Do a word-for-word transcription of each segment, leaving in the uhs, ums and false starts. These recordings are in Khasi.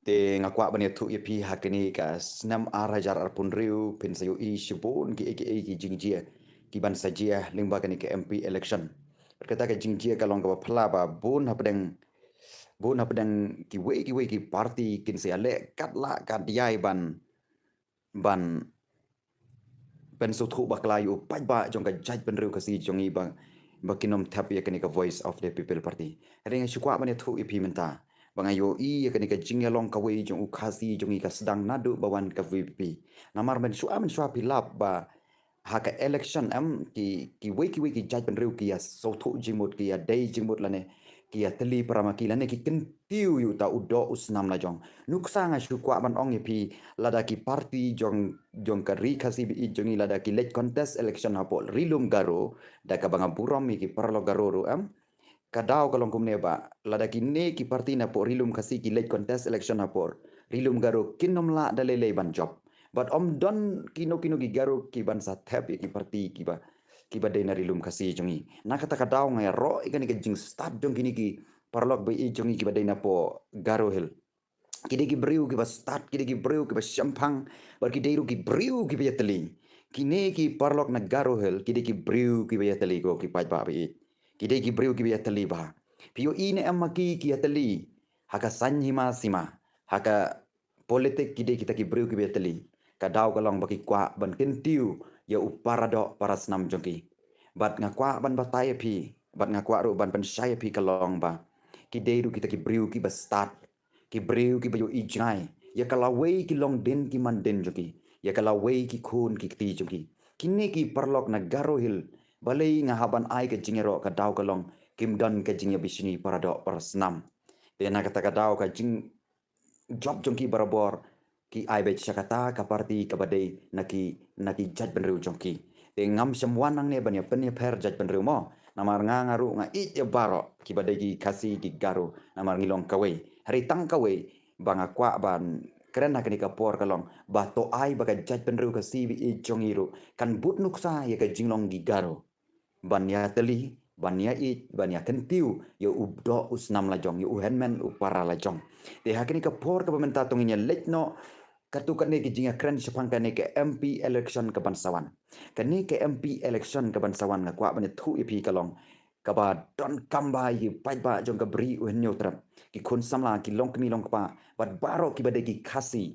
Te nga kwah ban ïathuh ïa phi ha kane ka snem ar hajar arphew hynriew phin sa ïohi shibun ki ei ki ei ki jingjia ki ban sa jia lyngba kane ka M P election. Bad kata ka jingjia ka long kaba phylla ba bun hapdeng bun hapdeng kiwei kiwei ki party kin sa ïaleh katba lah katba ïai ban ban pynsngewthuh bakla ïa u paidbah jong ka jaitbynriew Khasi jong ngi ba ba kin ym thep ïa kane ka Voice of the People Party. Hynrei nga shu kwah ban ïathuh ïa phi mynta ba nga ïohi ïa kane ka jingïalong kawei jong u Khasi jong ngi ka sdang naduh ba wan ka V P P. Namar mynshuwa mynshuwa phi lap ba ha ka election em ki kiwei kiwei ki jaitbynriew ki ïa sngewthuh jingmut, ki ïa dei jingmut lane ki ïa tylli para ma ki lane ki kyntiew ïa uta u doh u snam la jong. Nuksa nga shu kwah ban ong ïa phi, lada ki party jong jong ka Ri Khasi ba ïeit jong ngi lada ki leit contest election hapoh Ri Lum Garo, da kaba nga burom ïa ki paralok Garo ruh em. Ka daw ka long kumne ba lada kine ki party napoh Ri Lum Khasi ki leit contest election hapoh Ri Lum Garo kin ym lah da lei lei ban jop. Bad ym don kino kino ki Garo ki ban sa thep ïa ki party kiba kiba dei na Ri Lum Khasi jong ngi. Na kata ka daw nga ïaroh ïa kane ka jingstad jong kine ki paralok ba ïeit jong ngi kiba dei napoh Garo Hill. Ki dei ki briew kiba stad, ki dei ki briew kiba shemphang, bad ki dei ruh ki briew kiba ïatylli. Kine ki paralok na Garo Hill ki dei ki briew kiba ïatylli ko ki paidbah ba ïeit. Ki dei ki briew kiba ïatylli bha. Phi ïohi ne em ma ki ki ïatylli ha ka saiñ hima sima, ha ka politik ki dei kita ki briew kiba ïatylli. Ka daw ka long ba ki kwah ban kyntiew ïa u paradoh parasnam jong ki. Bad nga kwah ban batai ïa phi, bad nga kwah ruh ban pynshai ïa phi ka long ba ki dei ruh kita ki briew kiba stad, ki briew kiba ïohi jngai ïa ka lawei ki longdien ki mandien jong ki, ïa ka lawei ki khun ki kti jong ki. Kine ki paralok na Garo Hill, balei nga hap ban ai ka jingïaroh, ka daw ka long kim don ka jingïabishni paradoh parasnam. Te na kata ka daw ka jing jop jong ki barabor ki ai beit sha kata ka party kaba dei na ki, na ki jaitbynriew jong ki. Te ngam shym wan nangne ban ïa pynïapher jaitbynriew mo. Namar nga, nga ruh nga ïeit ïa baroh kiba dei ki Khasi ki Garo namar ngi long kawei. Hynrei tang kawei ba nga kwah ban kren ha kane ka por ka long ba to ai ba ka jaitbynriew Khasi ba ïeit jong ngi ruh kan bud nuksa ïa ka jinglong ki Garo ban ïatylli, ban ïa ïeit, ban ïa kyntiew ïa u doh u snam la jong, ïa u hynmen u para la jong. Te ha kane ka por kaba mynta to ngin ïa leit noh katto katne ki jingïakren shaphang kane ka M P election kaban sa wan. Kane ka M P election kaban sa wan nga kwah ban ïathuh ïa phi ka long kaba donkam bha ïa ki paidbah jong ka Bri U Hynñiewtrep, ki khun samla, ki longkmie longkpa bad baroh kiba dei ki Khasi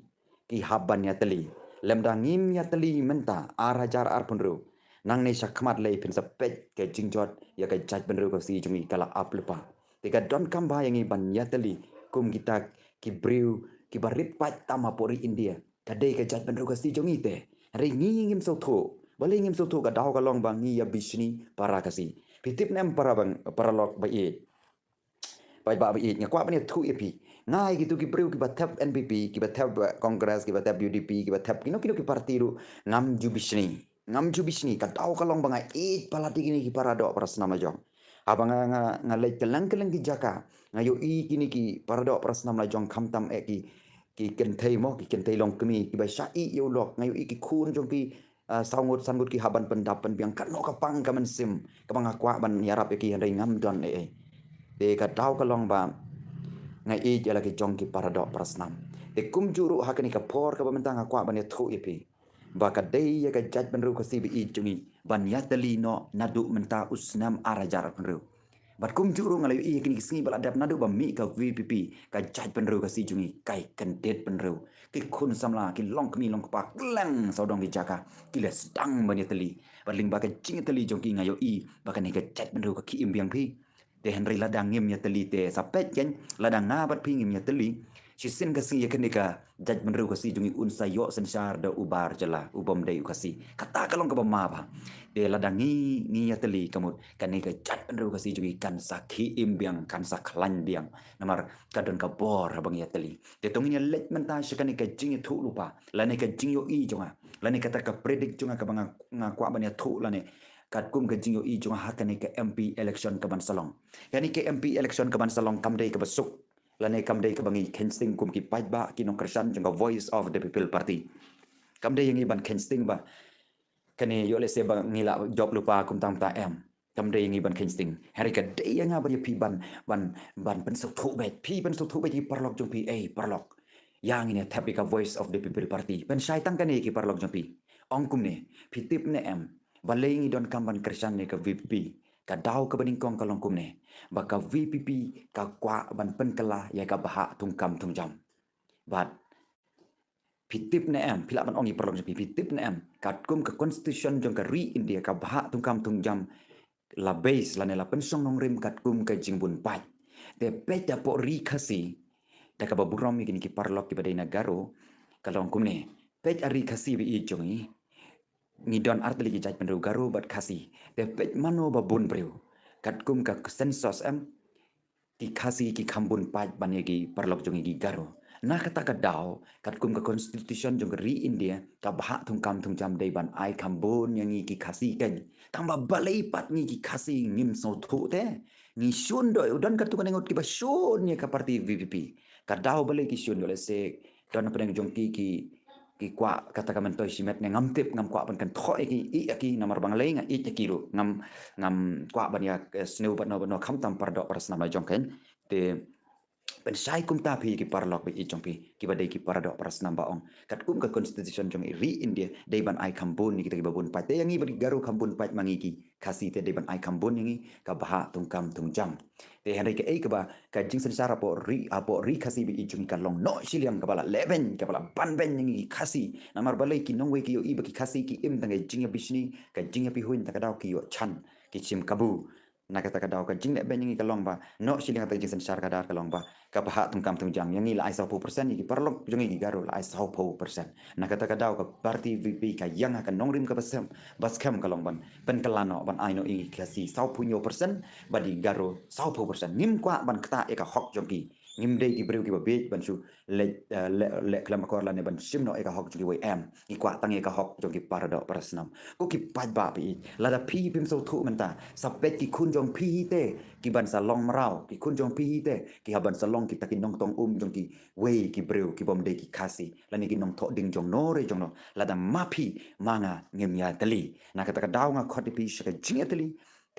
ki hap ban ïatylli. Lymda ngim ïatylli mynta ar hajar arphew hynriew, nangne shakhmat lei phin sa peit ka jingjot ïa ka jaitbynriew Khasi jong ngi ka la ap lypa. Te ka donkam bha ïa ngi ban ïatylli kum kita ki briew kiba rit paid tam hapoh ri India. Ka dei ka jaitbynriew Khasi jong ngi te. Hynrei ngi ngim sngewthuh. Balei ngim sngewthuh? Ka daw ka long ba ngi ïabishni para Khasi. Phi tip ne em para bang, paralok ba ïeit, paidbah ba ïeit, nga kwah ban ïathuh ïa phi. Nga ïa kito ki briew kiba thep N P P, kiba thep, eh, Congress, kiba thep U D P, kiba thep kino kino ki party ruh ngam ju bishni. Ngam ju bishni, ka daw ka long ba nga ïeit palat ïa kine ki paradoh parasnam la jong. Haba nga, nga, nga leit kylleng kylleng ki jaka, nga ïohi kine ki paradoh parasnam la jong, khamtam eh ki, ki kynthei mo, ki kynthei longkmie kiba shah ïeh ïa u lok, nga ïohi ki khun jong ki, ah, saw ngut san ngut ki hap ban pyndap pynbiang. Kano ka pang ka mynsiem kaba nga kwah ban ïarap ïa ki hynrei ngam don ei ei. Te ka daw ka long ba nga ïeit ïa la ki jong ki paradoh parasnam. Te kumjuh ruh ha kane ka por kaba mynta nga kwah ban ïathuh ïa phi ba ka dei ïa ka jaitbynriew Khasi ba ïeit jong ngi ban ïatylli noh naduh mynta u snem ar hajar arphew hynriew. Bad kumjuh ruh nga la ïohi ha kine ki sngi ba la dep naduh ba mih ka V P P, ka jaitbynriew Khasi jong ngi ka ïai kyndit bynriew. Ki khun samla, ki longkmie longkpa kylleng sawdong ki jaka ki la sdang ban ïatylli. Bad lyngba ka jingïatylli jong ki nga ïohi ba kane ka jaitbynriew ka khie im biang phi. Te hynrei lada ngim ïatylli te sa peit kein, lada nga bad phi ngim ïatylli, shisien ka sngi ïa kane ka jaitbynriew Khasi jong ngi un sa ïoh synshar da u bar jylla, u bym dei u Khasi. Kata ka long kaba ma bha. Te lada ngi, ngi ïatylli ka mut kane ka jaitbynriew Khasi jong ngi kan sa khie im biang, kan sa khlaiñ biang. Namar ka don ka bor haba ngi ïatylli. Te to ngin ïa leit mynta sha kane ka jingïathuhlypa lane ka jingïohi jong nga, lane kata ka predict jong nga kaba nga, nga kwah ban ïathuh lane katkum ka jingïohi jong nga ha kane ka M P election kaban sa long. Kane ka M P election kaban sa long kam dei kaba suk lane kam dei kaba ngi kheiñ sting kum ki paidbah ki nongkyrshan jong ka Voice of the People Party. Kam dei ïa ngi ban kheiñ sting ba kane ïoh lehse ba ngi la jop lypa kumta kumta, em. Kam dei ïa ngi ban kheiñ sting. Hynrei ka dei ïa nga bad ïa phi ban, ban, ban pynsngewthuh beit. Phi pynsngewthuh beit ïa ki paralok jong phi, ei paralok. Ïa ngin ïa thep ïa ka Voice of the People Party. Pynshai tang kane ki paralok jong phi. Ong kumne, phi tip ne em, balei ngi donkam ban kyrshan ïa ka V P P. Ka daw kaba nyngkong ka long kumne, ba ka V P P ka kwah ban pynkylla ïa ka bhah thungkam thungjam. Bad phi tip ne em, phi lah ban ong ïa ki paralok jong phi, phi tip ne em, katkum ka constitution jong ka ri India, ka bhah thungkam thungjam la base lane la pynshong nongrim katkum ka jingbun paid. Te peit hapoh ri Khasi, da kaba burom ïa kine ki paralok kiba dei na Garo, ka long kumne. Peit ha ri Khasi ba ïeit jong ngi, ngi don artylli ki jaitbynriew, Garo bad Khasi. Te peit mano ba bun briew. Katkum ka census em, ki Khasi ki kham bun paid ban ïa ki paralok jong ngi ki Garo. Na kata ka daw, katkum ka constitution jong ka ri India, ka bhah thungkam thungjam dei ban ai kham bun ïa ngi ki Khasi keiñ. Tangba balei pat ngi ki Khasi ngim sngewthuh te? Ngi shun doh, u don katto katne ngut kiba shun ïa ka party V P P. Ka daw balei ki shun doh, lehse don hapdeng jong ki ki ki kwah kata ka myntoi shimet ne ngam tip, ngam kwah ban kynthoh ïa ki, ïa ki, namar ba nga lei nga ïeit ïa ki ruh, ngam, ngam kwah ban ïa, eh, sniew bad no bad no, khamtam paradoh parasnam la jong keiñ. Te pynshai kumta phi ki paralok ba ïeit jong phi, kiba dei ki paradoh parasnam ba ong, katkum ka constitution jong i ri India, dei ban ai kham bun ïa kita kiba bun paid. Te ïa ngi bad ki Garo kham bun paid ma ngi ki Khasi te dei ban ai kham bun ïa ngi ka bhah thungkam thungjam. Te hynrei kaei kaba ka jingsynshar hapoh ri, hapoh ri Khasi ba ïeit jong ngi ka long noh shiliang, kaba la lehbeiñ, kaba la banbeiñ ïa ngi ki Khasi. Namar balei? Ki nongwei ki ïohi ba ki Khasi ki im tang ka jingïabishni, ka jingïapyrshah, ta ka daw ki ïoh chan, ki shim kabu. Na kata ka daw ka jinglehbeiñ ïa ngi ka long ba noh shiliang, kata ka jingsynshar ka dar ka long ba ka bhah thungkam thungjam ïa ngi la ai sawphew percent, ïa ki paralok jong ngi ki Garo la ai sawphew percent. Na kata ka daw ka party V P P ka ïeng ha ka nongrim kaba skhem, ba skhem ka long ban pynkylla noh, ban ai noh ïa ngi ki Khasi sawphew hynñiew percent, bad ïa ki Garo sawphew percent. Ngim kwah ban ktah ïa ka hok jong ki. Ngim dei ki briew kiba bieit ban shu leh, eh, leh, leh khlem akor lane ban shim noh ïa ka hok jong kiwei, em. Ngi kwah tang ïa ka hok jong ki paradoh parasnam. Ko ki paidbah ba ïeit, lada phi phim sngewthuh mynta, sa peit ki khun jong phi hi te ki ban sa long mraw, ki khun jong phi hi te ki hap ban sa long kita ki nongtong um jong kiwei ki briew kibym dei ki Khasi, lane ki nongthoh ding jong no re jong no. Lada ma phi ma nga ngim ïatylli, na kata ka daw nga khot ïa phi sha ka jingïatylli,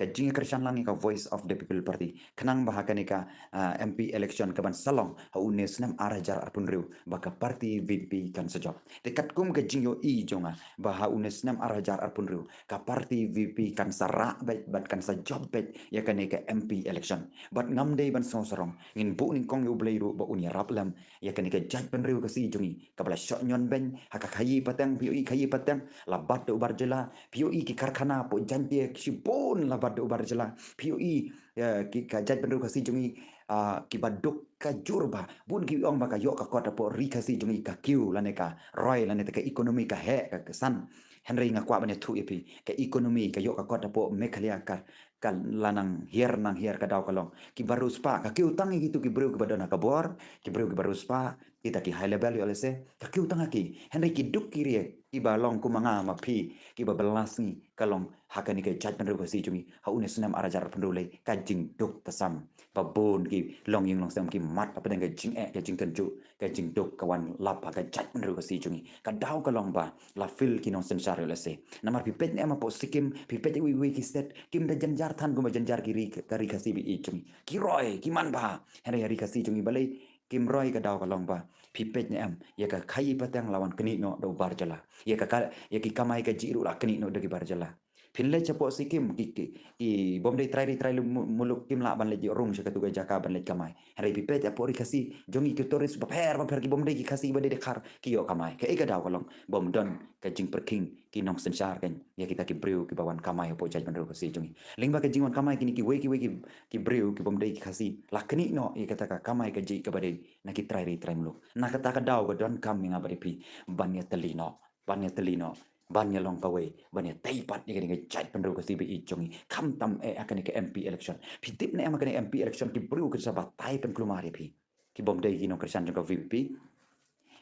ka jingïakyrshan lang ïa ka Voice of the People Party, khnang ba ha kane ka, ah, M P election kaban sa long ha une u snem ar hajar arphew hynriew, ba ka party V P P kan sa jop. Te katkum ka jingïohi jong nga, ba ha une u snem ar hajar arphew hynriew ka party V P P kan sa rah beit bad kan sa jop beit ïa kane ka M P election. Bad ngam dei ban sngew sarong, ngin buh nyngkong ïa U Blei ruh ba un ïarap lem ïa kane ka jaitbynriew Khasi jong ngi, kaba la shoh ñion beiñ ha ka khaïi pateng. Phi ïohi khaïi pateng la bat da u bar jylla. Phi ïohi ki karkhana hapoh Jaintia shibun la bat da u bar jylla. Phi ïohi, eh, ki, ka jaitbynriew Khasi jong ngi, ah, kiba duk ka jur bha. Bun ki ong ba ka ïoh ka kot hapoh ri Khasi jong ngi ka kiew lane ka roi, lane te ka economy ka heh, ka, ka san. Hynrei nga kwah ban ïathuh ïa phi, ka economy ka ïoh ka kot hapoh Meghalaya ka, ka la nang hiar nang hiar. Ka daw ka long kiba riewspah, ka kiew tang ïa kitu ki briew kiba don ha ka bor, ki briew kiba riewspah, kita ki high level, ïoh lehse ka kiew tang ha ki. Hynrei ki duk ki rieh kiba long kum ma nga ma phi, kiba bylla sngi, ka long ha kane ka jaitbynriew Khasi jong ngi ha une u snem ar hajar arphew hynriew lei ka jingduk. Te sa ba bun ki longïing longsem ki mad hapdeng ka jingeh, ka jingtynjuh, ka jingduk ka wan lap ha ka jaitbynriew Khasi jong ngi. Ka daw ka long ba la fail ki nongsynshar, ïoh lehse. Namar phi peit ne em hapoh Sikkim, phi peit iwei iwei ki state, kim da jynjar than kumba jynjar ki ri, ka ri Khasi ba ïeit jong ngi. Ki roi, ki man bha. Hynrei ha ri Khasi jong ngi balei kim roi? Ka daw ka long ba phi peit ne em, ïa ka khaïi pateng la wan knieh noh da u bar jylla. Ïa ka, ka, ïa ki kamai kajih ruh la knieh noh da ki bar jylla. Phin leit shapoh Sikkim, ki, ki, kibym dei trai ri trai lu-, mu-, muluk kim lah ban leit ïoh rung sha katu ka jaka ban leit kamai. Hynrei phi peit hapoh ri Khasi jong ngi, ki tourist bapher bapher kibym dei ki Khasi, ba dei dkhar, ki ïoh kamai. Kaei ka daw ka long? Bym don ka jingpyrkhing ki nongsynshar keiñ ïa kita ki briew kiba wan kamai hapoh jaitbynriew Khasi jong ngi. Lyngba ka jingwan kamai kine kiwei kiwei ki, ki briew kibym dei ki Khasi la knieh noh ïa kata ka kamai kajih kaba dei na ki trai ri trai muluk. Na kata ka daw ka donkam ïa nga bad ïa phi ban ïatylli noh, ban ïatylli noh, ban ïalong kawei, ban ïatei pat ïa kane ka jaitbynriew Khasi ba ïeit jong ngi. Khamtam eh ha kane ka M P election. Phi tip ne em ha kane M P election ki briew kin sa batai pynkulmar ïa phi, kibym dei ki nongkyrshan jong ka V P P.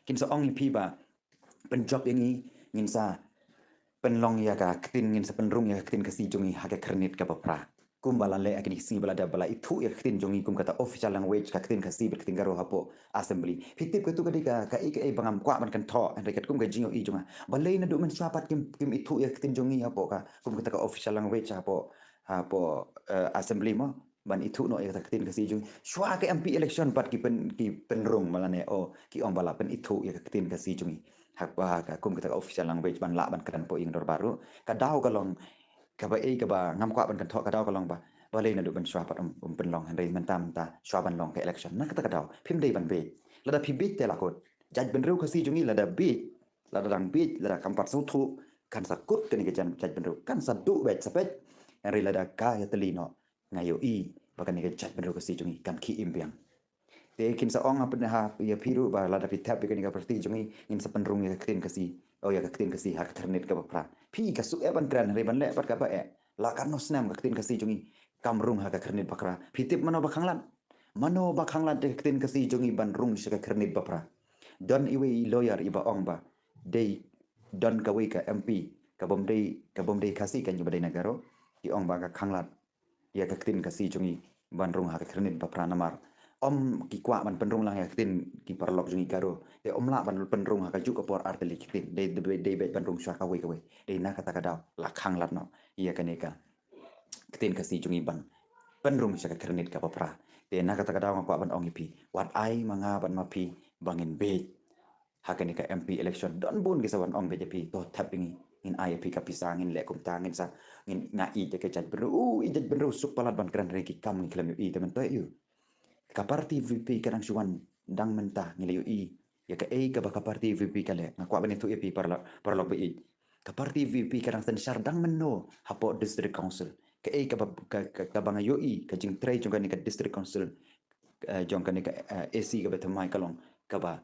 Kin sa ong ïa phi ba pynjop ïa ngi, ngin sa pynlong ïa ka ktien, ngin sa pynrung ïa ka ktien Khasi jong ngi ha ka khyrnit kaba phra. Kumba la leh ha kine ki sngi ba la dep, ba la ithuh ïa ka ktien jong ngi kum kata official language, ka ktien Khasi bad ka ktien Garo hapoh Assembly. Phi tip katu ka dei ka, kaei kaei ba ngam kwah ban kynthoh, hynrei katkum ka jingïohi jong nga, balei naduh mynshuwa pat kim, kim ithuh ïa ka ktien jong ngi hapoh ka, kum kata ka official language hapoh, hapoh, eh, Assembly mo? ban ithuh noh ïa ka ktien Khasi jong ngi. Shuwa ka M P election pat ki pyn, ki pynrung ma lane, oh, ki ong ba la pynithuh ïa ka ktien Khasi jong ngi ha, ha ka kum kata ka official language ban lah ban kren hapoh ïing dorbar ruh. Ka daw ka long kaba ei kaba ngam kwah ban kynthoh, ka daw ka long ba balei naduh ban shuwa pat ym, ym pynlong, hynrei mynta mynta shuwa ban long ka election. Na kata ka daw phim dei ban bieit. Lada phi bieit te la kut. Jaitbynriew Khasi jong ngi lada bieit, lada dang bieit, lada kam pat sngewthuh, kan sa kut kane ka jan, jaitbynriew, kan sa duh beit sa peit. Hynrei lada ka ïatylli noh, nga ïohi ba kane ka jaitbynriew Khasi jong ngi kan khie im biang. Te kin sa ong ha pyn, ha ïa phi ruh ba lada phi thep ïa kane ka party jong ngi, ngin sa pynrung ïa ka ktien Khasi, oh, ïa ka ktien Khasi ha ka khyrnit kaba phra. Phi ka suk eh ban kren, hynrei ban leh pat kaba eh. La katno snem ka ktien Khasi jong ngi kam rung ha ka khyrnit ba phra. Phi tip mano ba khanglad? Mano ba khanglad ïa ka ktien Khasi jong ngi ban rung sha ka khyrnit ba phra? Don iwei i lawyer iba ong ba dei, don kawei ka M P ka bym dei, ka bym dei Khasi, ka ngi ba dei na Garo, i ong ba ka khanglad ïa ka ktien Khasi jong ngi ban rung ha ka khyrnit ba phra namar ym ki kwah ban pynrung lang ïa ka ktien ki paralok jong ngi Garo. Te ym lah ban pynrung ha kajuh ka por ar tylli ki ktien. Dei, dei, dei beit ban rung shuwa kawei kawei. Dei na kata ka daw la khanglad noh ïa kane ka ktien Khasi jong ngi ban pynrung sha ka khyrnit kaba phra. Te na kata ka daw nga kwah ban ong ïa phi, wat ai ma nga bad ma phi ba ngin bieit ha kane ka M P election. Don bun ki sa wan ong beit ïa phi, to thep ïa ngi, ngin ai ïa phi ka pisa, ngin leh kumta, ngin sa, ngin, nga ïeit ïa ka jaitbynriew. U, i jaitbynriew suk palat ban kren hynrei ki kam ngi khlem ïohi. Te mynta ïa u, ka party V P ka dang shu wan dang mynta, ngi la ïohi ïa kaei kaba ka party V P ka leh. Nga kwah ban ïathuh ïa phi paralok, paralok ba ïeit. Ka party V P ka dang synshar dang mynno hapoh District Council. Kaei kaba, ka, ka, kaba nga ïohi, ka jingtrei jong kane ka District Council, eh, jong kane ka, eh, A C kaba thymmai ka long kaba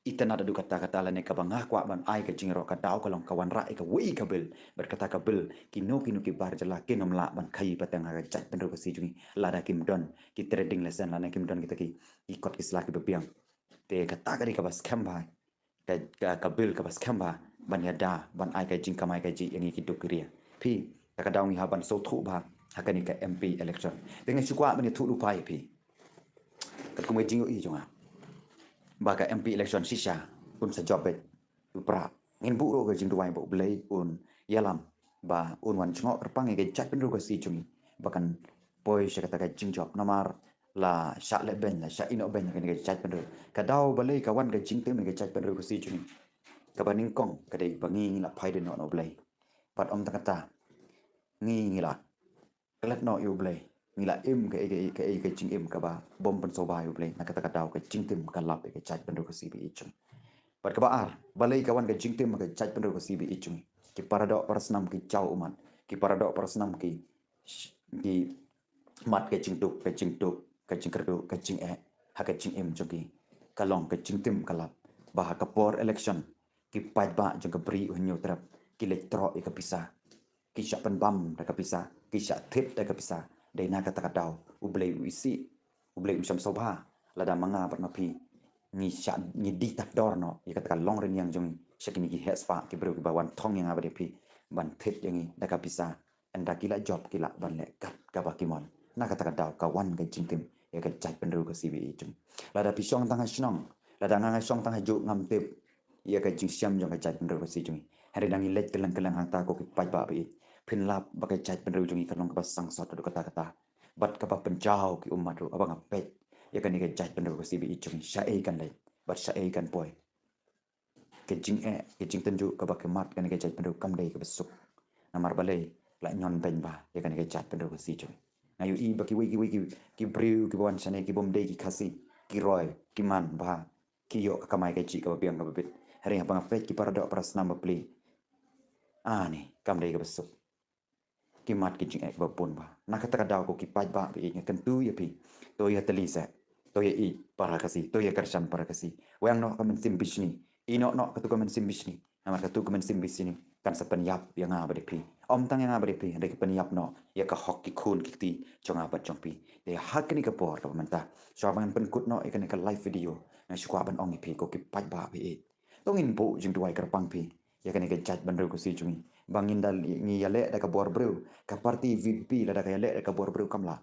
itynnad haduh katta katta lane kaba nga kwah ban ai ka jingïaroh ka daw ka long ka wanrah ïa kawei ka bill. Bad kata ka bill kino kino ki bar jylla kin ym lah ban khaii pateng ha ka jaitbynriew Khasi jong ngi lada kim don ki trading license lane kim don kita ki, ki kot ki sla kiba biang. Te kata ka dei kaba skhem bha, ka, ka, ka bill kaba skhem bha ban ïada ban ai ka jingkamai kajih ïa ngi ki duk ki ria. Phi, kata ka daw ngi hap ban sngewthuh bha ha kane ka M P election. Te nga shu kwah ban ïathuh lypa ïa phi katkum ka jingïohi jong nga ba ka M P election shisha un sa jop beit u Prah. Ngin buh ruh ka jingduwai ba U Blei un ïalam ba un wan jngoh kyrpang ïa ka jaitbynriew Khasi jong ngi ba kan poi sha kata ka jingjop namar la shah lehbeiñ, la shah ïehnoh beiñ ïa kane ka jaitbynriew. Ka daw balei ka wan ka jingtim ïa ka jaitbynriew Khasi jong ngi? Kaba nyngkong ka dei ba ngi ngi la phaidien noh na U Blei. Bad ym tang kata, ngi ngi la klet noh ïa U Blei. Ngi la im kaei kaei kaei ka jingim kaba bym pynsngewbha ïa U Blei. Na kata ka daw ka jingtim ka lap ïa ka jaitbynriew Khasi ba ïeit jong ngi. Bad kaba ar, balei ka wan ka jingtim ka jaitbynriew Khasi ba ïeit jong ngi? Ki paradoh parasnam ki jaw ummat. Ki paradoh parasnam ki, ki mad ka jingduk, ka jingduk, ka jingkyrduh, ka jingeh ha ka jingim jong ki. Ka long ka jingtim ka lap ba ha ka por election ki paidbah jong ka Bri U Hynñiewtrep ki leit troh ïa ka pisa. Ki shah pynbam da ka pisa, ki shah thied da ka pisa. Dei na kata ka daw U Blei u isih, U Blei um shym sngewbha lada ma nga bad ma phi ngi shah, ngi die tad dor noh ïa kata ka longrynïeng jong ngi sha kine ki heh spah ki briew kiba wan thong ïa nga bad ïa phi ban thied ïa ngi da ka pisa. Ynda ki la jop ki lah ban leh kat kaba ki mon. Na kata ka daw ka wan ka jingtim ïa ka jaitbynriew Khasi ba ïeit jong ngi. Lada phi shong tang ha shnong, lada nga nga shong tang ha juh, ngam tip ïa ka jingshem jong ka jaitbynriew Khasi jong ngi. Hynrei da ngi leit kylleng kylleng hangta ko ki paidbah ba ïeit, phin lap ba ka jaitbynriew jong ngi ka long kaba sangsot haduh katta katta bad kaba pynjaw ki ummat ruh. Haba nga peit ïa kane ka jaitbynriew Khasi ba ïeit jong ngi, shaei kan leit bad shaei kan poi? Ka jingeh, ka jingtynjuh kaba ki mad kane ka jaitbynriew kam dei kaba suk. Namar balei? La ñion beiñ bha ïa kane ka jaitbynriew Khasi jong ngi. Nga ïohi ba kiwei kiwei ki, ki briew kiba wan shane ki bym dei ki Khasi, ki roi, ki man bha, ki ïoh ka kamai kajih kaba biang kaba bit. Hynrei haba nga peit ki paradoh parasnam bapli, ani kam dei kaba suk. Ki mad ki jingeh kiba bun bha. Na kata ka daw ko ki paidbah ba ïeit, nga kyntu ïa phi, to ïatylli seh, to ïaieit para Khasi, to ïakyrshan para Khasi. Weng noh ka mynsiem bishni, ïehnoh noh katu ka mynsiem bishni. Namar katu ka mynsiem bishni kan sa pynïap ïa nga bad ïa phi. Ym tang ïa nga bad ïa phi, hynrei ka pynïap noh ïa ka hok ki khun ki kti jong nga bad jong phi. Te ha kane ka por kaba mynta, shuwa ba ngan pynkut noh ïa kane ka live video, nga shu kwah ban ong ïa phi ko ki paidbah ba ïeit, to ngin buh jingduwai kyrpang phi ïa kane ka jaitbynriew Khasi jong ngi. Ba ngin da ngi ïaleh da ka bor briew, ka party V P P lada ka ïaleh da ka bor briew kam lah.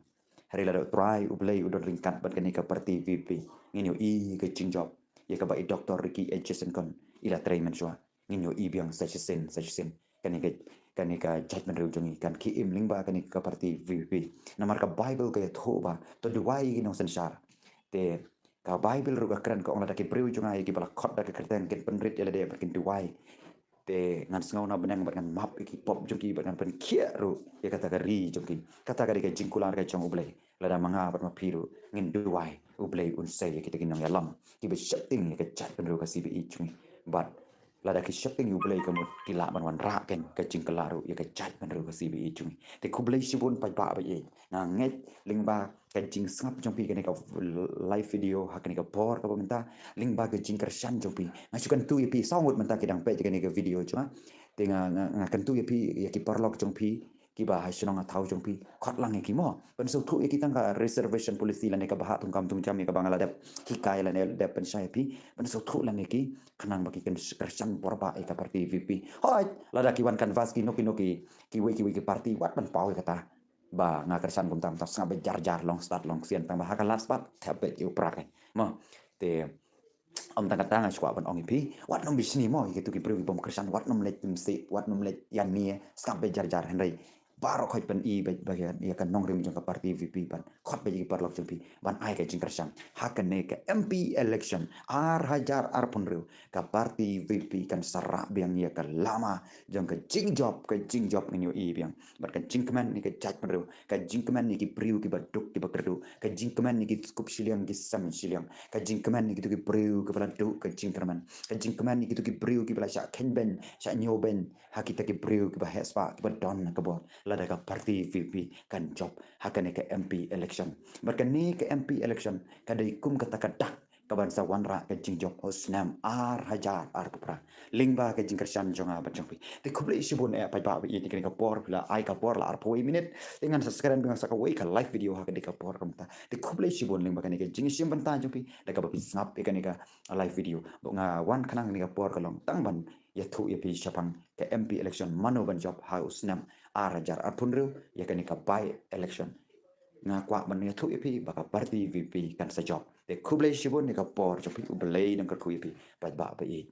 Hynrei lada U Trai U Blei u don ryngkat bad kane ka party V P P, ngin ïohi ka jingjop ïa kaba i Doktor Ricky A J Syngkon i la trei mynshuwa. Ngin ïohi biang sa shisien sa shisien. Kane ka, kane ka jaitbynriew jong ngi kan ki im lyngba kane ka party VPP. Namar ka Bible ka ïathuh ba to duwai ïa ki nongsynshar. Te ka Bible ruh ka kren ka ong lada ki briew jong nga ïa kiba la khot da ka kyrteng kin pynrit ïa lade bad kin duwai, te ngan sngew na bneng bad ngan map ïa ki pop jong ki bad ngan pynkhiah ruh ïa kata ka ri jong ki. Kata ka dei ka jingkular ka jong U Blei. Lada ma nga bad ma phi ruh ngin duwai, U Blei un sei ïa kita ki nongïalam kiba sheptieng ïa ka jaitbynriew ka CBE jong ngi. Bad lada ki sheptieng ïa U Blei ka mut ki lah ban wanrah kein ka jingkylla ruh ïa ka jaitbynriew ka CBE jong ngi. Te khublei shibun paidbah ba ïeit. Nga ngeit lyngba ka jingsngap jong phi kane ka live video ha kane ka por kaba mynta, lyngba ka jingkyrshan jong phi. Nga shu kyntu ïa phi, saw ngut mynta ki dang peit ïa kane ka video jong nga. Te nga, nga, nga kyntu ïa phi, ïa ki paralok jong phi kiba ha shnong ha thaw jong phi, khot lang ïa ki mo. Pynsngewthuh ïa ki tang ka reservation policy lane kaba hap thungkam thungjam ïa kaba nga la dep hikai lane la dep pynshai ïa phi. Pynsngewthuh lang ïa ki khnang ba ki kan kyrshan bor ba ïa ka party VPP. Hooid, lada ki wan canvass kino kino ki, kiwei kiwei ki party, wat ban paw ïa kata ba nga kyrshan kumta, kumta, sngap beit jar jar, long start long ksian, tang ba ha ka last pat thep beit ïa u pra kein. Mo, te ym tang kata nga shu kwah ban ong ïa phi, wat nym bishni mo ïa kitu ki briew ki bym kyrshan, wat nym leit pynmih, wat nym leit ïa ni, sngap beit jar jar, hynrei baroh khoit pyni beit ba ïa, ïa ka nongrim jong ka party VPP, ban khot beit ïa ki paralok jong phi ban ai ka jingkyrshan ha kane ka MP election ar hajar arphew hynriew. Ka party VPP kan sa rah biang ïa ka lama jong ka jingjop, ka jingjop ngin ïohi biang. Bad ka jingkmen ïa ka jaitbynriew, ka jingkmen ïa ki briew kiba duk kiba kyrduh, ka jingkmen ïa ki sngewsih shiliang ki sem shiliang, ka jingkmen ïa kitu ki briew kiba la duh ka jingkyrmen, ka jingkmen ïa kitu ki briew kiba la shah kheiñ beiñ, shah ñiew beiñ ha kita ki briew kiba heh spah, kiba don ka bor. Lada ka party VPP kan jop ha kane ka MP election. Bad kane ka MP election ka dei kum kata ka dak kaban sa wanrah ka jingjop ha u snem ar hajar arphew phra, lyngba ka jingkyrshan jong nga bad jong phi. Te khublei shibun eh paidbah ba ïeit, ïa kane ka por phi la ai ka por la arphew wei minit. Te ngan sa kren biang sa kawei ka live video ha kane ka por kumta. Te khublei shibun lyngba kane ka jingïashim bynta jong phi da kaba phi sngap ïa kane ka live video. Ba nga wan khnang kane ka por ka long tang ban ïathuh ïa phi shaphang ka MP election, mano ban jop ha u snem ar hajar arphew hynriew, ïa kane ka by election. Nga kwah ban ïathuh ïa phi ba ka party VPP kan sa jop. Te khublei shibun ïa ka por jong phi, U Blei un kyrkhu ïa phi paidbah ba ïeit.